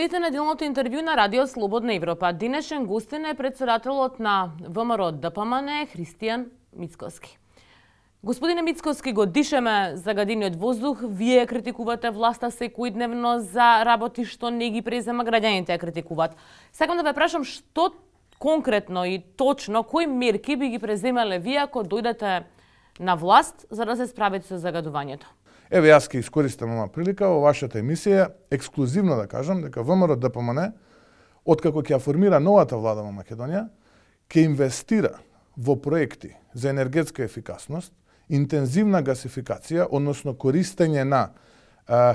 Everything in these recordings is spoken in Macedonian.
следите неделното интервју на Радио Слободна Европа. Денешен гостин е председателот на ВМРО ДПМН Христијан Мицкоски. Господине Мицкоски, го дишеме загадениот воздух. Вие критикувате власта секојдневно за работи што не ги презема, граѓаните ја критикуваат. Сакам да ве прашам што конкретно и точно кои мерки би ги преземале вие ако дојдете на власт за да се справите со загадувањето? Еве, јас ќе искористам оваа прилика во вашата емисија ексклузивно да кажам дека ВМРО ДПМН, откако ќе ја формира новата влада во Македонија, ќе инвестира во проекти за енергетска ефикасност, интензивна гасификација, односно користење на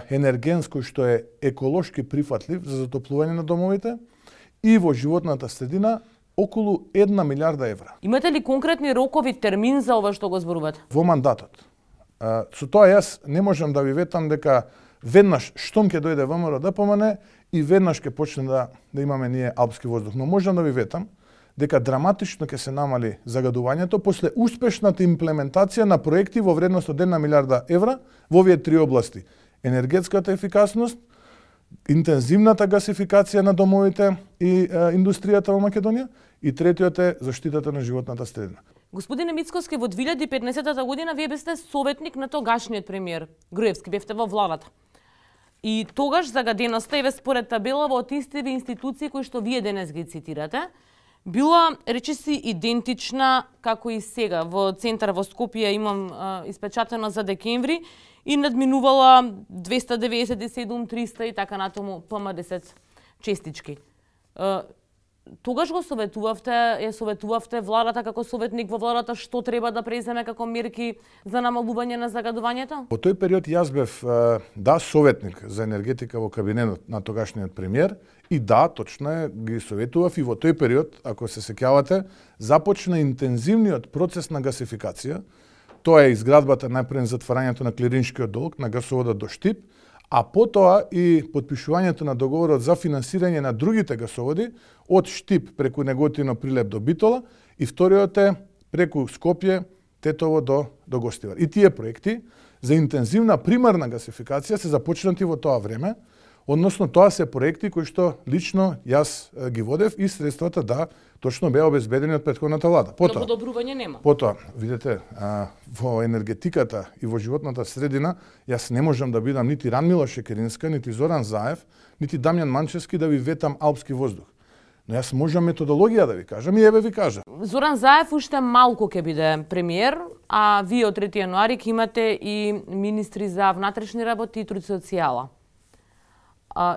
енерген кој што е еколошки прифатлив за затоплување на домовите и во животната средина околу 1 милиарда евра. Имате ли конкретни рокови, термин за ова што го зборувате? Во мандатот. Со тоа јас не можам да ви ветам дека веднаш штом ќе дојде ВМРО ДПМН и веднаш ќе почне да имаме ние алпски воздух, но можам да ви ветам дека драматично ќе се намали загадувањето после успешната имплементација на проекти во вредност од 1 милиарда евра во овие три области: енергетската ефикасност, интензивната гасификација на домовите и индустријата во Македонија и третиот е заштитата на животната средина. Господине Мицкоски, во 2015 година вие бевте советник на тогашниот премиер Груевски, бевте во владата. И тогаш загаденоста, еве според табелава од истите институции кои што вие денес ги цитирате, била речиси идентична како и сега. Во центар во Скопје имам испечатено за декември и надминувала 297, 300 и така натаму ПМ10 честички. Тогаш го советувавте владата како советник во владата што треба да преземе како мерки за намалување на загадувањето? Во тој период јас бев советник за енергетика во кабинетот на тогашниот премиер и точно е, ги советував и во тој период, ако се сеќавате, започна интензивниот процес на гасификација. Тоа е изградбата најпред затварањето на клириншкиот долг на гасоводот до Штип, а потоа и подпишувањето на договорот за финансирање на другите гасоводи од Штип преку Неготино, Прилеп до Битола и вториот е преку Скопје, Тетово до Гостивар. И тие проекти за интензивна примарна гасификација се започнати во тоа време, односно тоа се проекти кои што лично јас ги водев и средствата точно беа обезбедени од претходната влада. Но подобрување нема. Потоа, видите, во енергетиката и во животната средина, јас не можам да бидам нити Ранмила Шекеринска, нити Зоран Заев, нити Дамјан Манчевски да ви ветам алпски воздух. Но јас можам методологија да ви кажам и еве ви кажа. Зоран Заев уште малку ќе биде премиер, а вие од 3 јануари ќе имате и министри за внатрешни работи и труд социјала.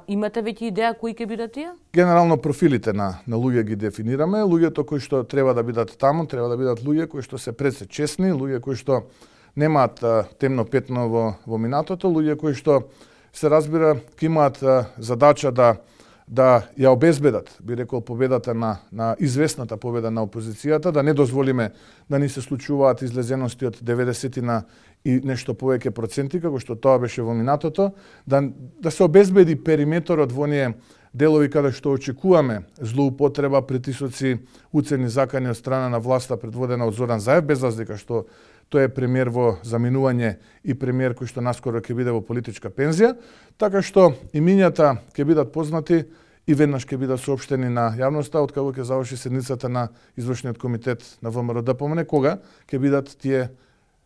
Имате веќе идеја кои ќе бидат тие? Генерално профилите на луѓе ги дефинираме. Луѓето кои што треба да бидат таму, треба да бидат луѓе кои што се пред се честни, луѓе кои што немаат темно петно во минатото, луѓе кои што се разбира ќе имаат задача да ја обезбедат, би рекол, победата на известната победа на опозицијата, да не дозволиме да ни се случуваат излезености од 90 и нешто повеќе проценти, како што тоа беше во минатото, да се обезбеди периметорот во оние делови каде што очекуваме злоупотреба, притисоци, уцени закани од страна на власта предводена од Зоран Заев, без разлика што тој е премиер во заминување и премиер кој што наскоро ќе биде во политичка пензија, така што имињата ќе бидат познати и веднаш ќе бидат соопштени на јавноста откако ќе заврши седницата на извршниот комитет на ВМРО ДПМН, кога ќе бидат тие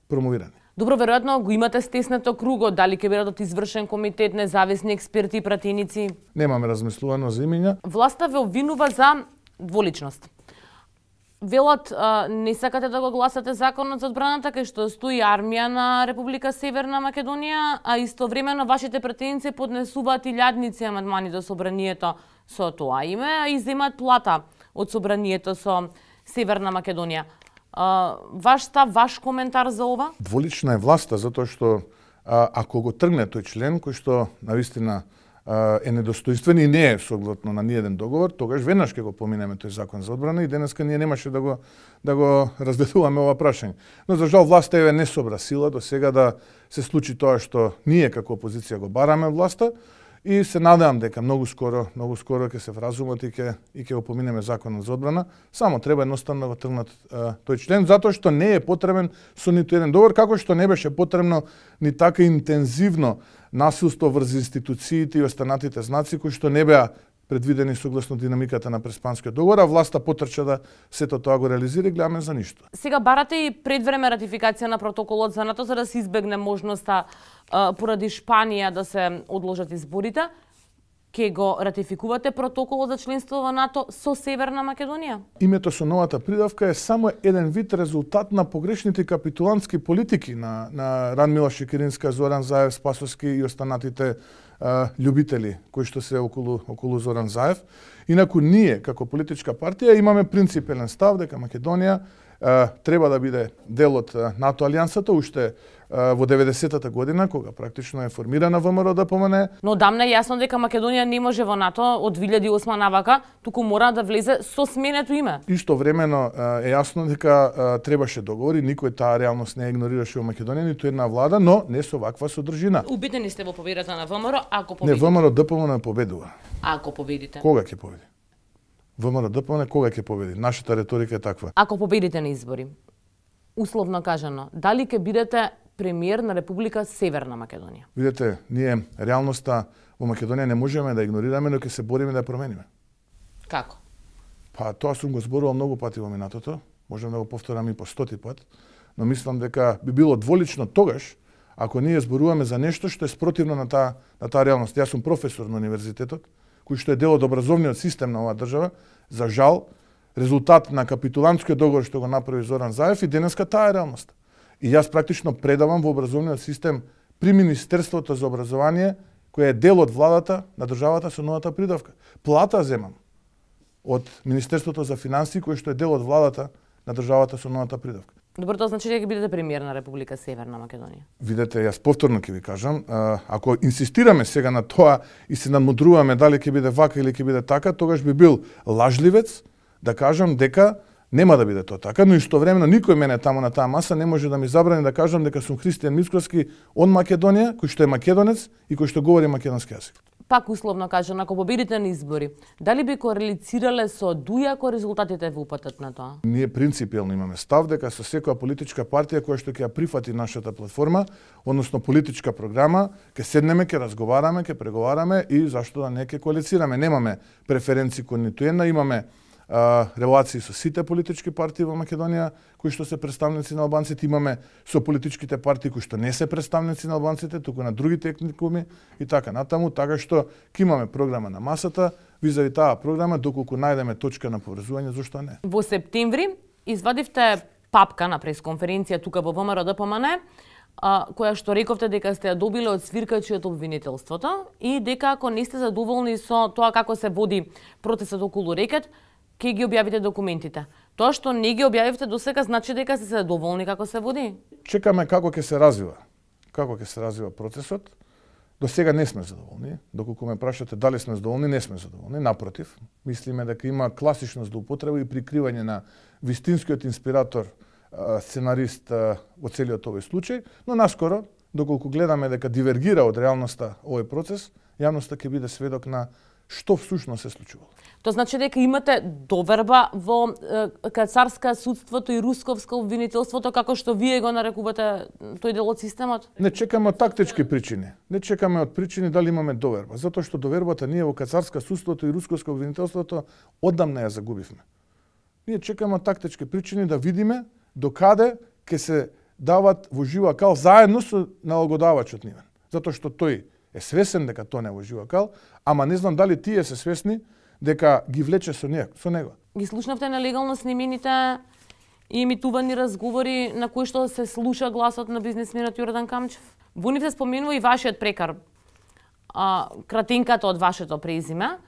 промовирани. Добро, веројатно го имате стеснато круго, дали ќе бидат од извршен комитет, независни експерти и пратеници? Немаме размислувано за имиња. Власта ве обвинува за дволичност. Велат, не сакате да го гласате законот за одбраната, кај што стои армија на Република Северна Македонија, а истовремено вашите пратеници поднесуваат илјадници амандмани до собранието со тоа име, а и земат плата од собранието со Северна Македонија. Ваш став, ваш коментар за ова? Дволична е власта, затоа што ако го тргне тој член кој што навистина е недостоинствен и не е согласно на ниеден договор, тогаш веднаш ќе го поминеме тој закон за одбрана и денеска ние немаше да го разгледуваме ова прашање. Но за жал власта не собра сила до сега да се случи тоа што ние како опозиција го бараме од власта и се надевам дека многу скоро ќе се вразумат и ќе го поминеме законот за одбрана. Само треба едноставно да го тргнат тој член, затоа што не е потребен со ниту еден договор, како што не беше потребно ни така интензивно насилство врз институциите и останатите знаци кои што не беа предвидени согласно динамиката на Преспанскиот договор, а власта потрча да сето тоа го реализира и гледаме за ништо. Сега барате и предвреме ратификација на протоколот за НАТО за да се избегне можноста поради Шпанија да се одложат изборите. Ке го ратификувате протоколот за членство во НАТО со Северна Македонија? Името со новата придавка е само еден вид резултат на погрешните капитулантски политики на Радмила Шекеринска, Зоран Заев, Спасовски и останатите љубители кои што се околу Зоран Заев. Инаку ние како политичка партија имаме принципелен став дека Македонија треба да биде дел од НАТО алијансата уште во 90-та година, кога практично е формирана ВМРО-ДПМН. Но дамна е јасно дека Македонија не може во НАТО од 2008 навака, туку мора да влезе со сменето име. Истовремено е јасно дека требаше договори, никој таа реалност не игнорираше во Македонија, ниту една влада, но не со ваква содржина. Убедени сте во победата на ВМРО, ако победите? Не, ВМРО-ДПМН победува. Ако победите? Кога ќе победи? ВМРО-ДПМН кога ќе победи? Нашата реторика е таква. Ако победите на избори, условно кажано, дали ќе бидете премиер на Република Северна Македонија? Видете, ние реалноста во Македонија не можеме да игнорираме, но ќе се бориме да ја промениме. Како? Па тоа сум го зборувал многу пати во минатото, можам да го повторам и по 100 пат, но мислам дека би било дволично тогаш ако ние зборуваме за нешто што е спротивно на таа реалност. Јас сум професор на универзитетот, кој што е дел од образовниот систем на оваа држава. За жал, резултат на капитулантскиот договор што го направи Зоран Заев и денеска таа е реалност. И јас практично предавам во образовниот систем при Министерството за образование, кој е дел од владата на државата со новата придавка. Плата земам од Министерството за финансии, кој што е дел од владата на државата со новата придавка. Добро, тоа значи дека ќе бидете премиер на Република Северна Македонија. Видете, јас повторно ќе ви кажам, ако инсистираме сега на тоа и се надмудруваме дали ќе биде вака или ќе биде така, тогаш би бил лажливец да кажам дека нема да биде тоа така, но истовремено никој мене таму на таа маса не може да ми забрани да кажам дека сум Христијан Мицкоски од Македонија, кој што е македонец и кој што говори македонски јазик. Пак условно кажам, ако победите на избори, дали би корелицирале со ДУИ ако резултатите ве упатат на тоа? Ние принципиелно имаме став дека со секоја политичка партија која што ќе ја прифати нашата платформа, односно политичка програма, ќе седнеме, ќе разговараме, ќе преговараме и зашто да не ќе коалицираме. Немаме преференции кон ниту една, имаме релации со сите политички партии во Македонија кои што се представници на албанците, имаме со политичките партии кои што не се представници на албанците, туку на другите етникуми и така натаму, така што ќе имаме програма на масата, визави таа програма доколку најдеме точка на поврзување, зошто не. Во септември извадивте папка на пресконференција тука во ВМРО-ДПМН, која што рековте дека сте ја добиле од свиркачи од обвинителството и дека ако не сте задоволни со тоа како се води процесот околу рекет, ќе ги објавите документите. Тоа што не ги објавивте досега значи дека сте задоволни како се води? Чекаме како ќе се развива. Како ќе се развива процесот. До сега не сме задоволни. Доколку ме прашате дали сме задоволни, не сме задоволни. Напротив, мислиме дека има класична злоупотреба и прикривање на вистинскиот инспиратор, сценарист во целиот овој случај, но наскоро, доколку гледаме дека дивергира од реалноста овој процес, јавноста ќе биде сведок на што всушност се случувало. Тоа значи дека имате доверба во кацарска судството и русковско обвинителството, како што вие го нарекувате тој дел од системот? Не чекаме од тактички причини. Не чекаме од причини дали имаме доверба, затоа што довербата ние во кацарска судството и русковско обвинителството одамна ја загубивме. Ние чекаме од тактички причини да видиме докаде ќе се дават во жива кал заедно со налагодавачот нивен. Затоа што тој е свесен дека тоа не е во жива кал, ама не знам дали тие се свесни дека ги влече со него. Ги слушнавте нелегално снимените и емитувани разговори на кои што се слуша гласот на бизнисменот Јордан Камчев? Во нив се споменува и вашиот прекар, кратинката од вашето презиме,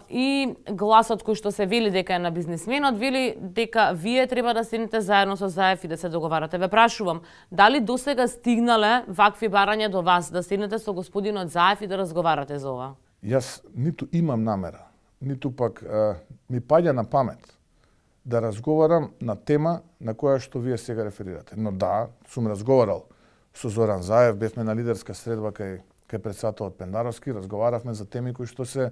и гласот кој што се вели дека е на бизнисменот, вели дека вие треба да седнете заедно со Заев и да се договарате. Ве прашувам, дали досега стигнале вакви барања до вас, да седнете со господинот Заев и да разговарате за ова? Јас ниту имам намера, ниту пак ми паѓа на памет да разговарам на тема на која што вие сега реферирате. Но да, сум разговарал со Зоран Заев, бевме на лидерска средба кај председателот Пендаровски, разговаравме за теми кои што се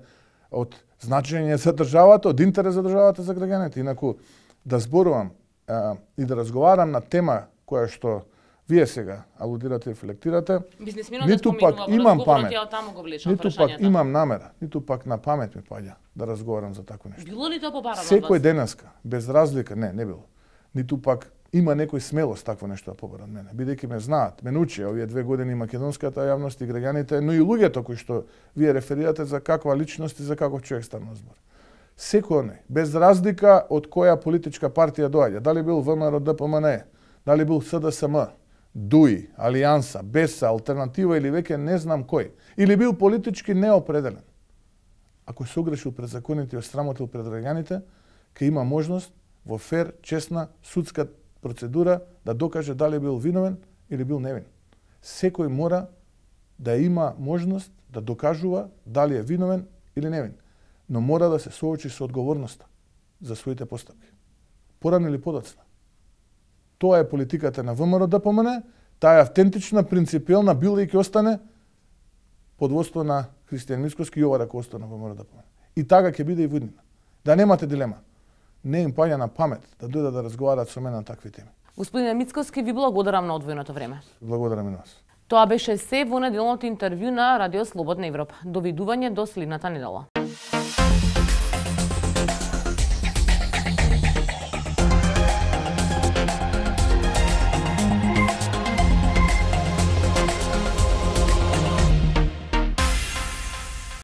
од значење за државата, од интерес за државата, за граѓаните. Инаку, да зборувам и да разговарам на тема која што Вие сега алудирате и рефлектирате. Бизнисменот Ниту пак имам памет. Ја таму го влечам Ниту прашањата. пак имам намера, ниту пак на памет ми паѓа да разговарам за такво нешто. Било ли тоа побара од Секој вас? денеска, без разлика, не било. Ниту пак има некој смелост такво нешто да побара од мене. Бидејќи ме знаат, ме научија овие 2 години македонската јавност и граѓаните, но и луѓето кои што вие реферирате за каква личност и за каков човек станува збор. Секој оној, без разлика од која политичка партија доаѓа, дали бил ВМРО, ДПМН, дали бил СДСМ, ДУИ, Алијанса, БЕСА, Алтернатива или веќе не знам кој, или бил политички неопределен. Ако се огрешил пред законите и осрамотил пред граѓаните, ќе има можност во фер, честна, судска процедура да докаже дали бил виновен или бил невин. Секој мора да има можност да докажува дали е виновен или невин, но мора да се соочи со одговорноста за своите постапки. Порано или подоцна. Тоа е политиката на ВМРО ДПМН, таа е автентична, принципиелна, била и ќе остане под водство на Христијан Мицкоски и ова раководство на ВМРО ДПМН. И така ќе биде и во иднина. Да немате дилема. Не им паѓа на памет да дојдат да разговараат со мене на такви теми. Господине Мицкоски, ви благодарам на одвоеното време. Благодарам и на вас. Тоа беше се во неделното интервју на Радио Слободна Европа. Довидување до следната недела.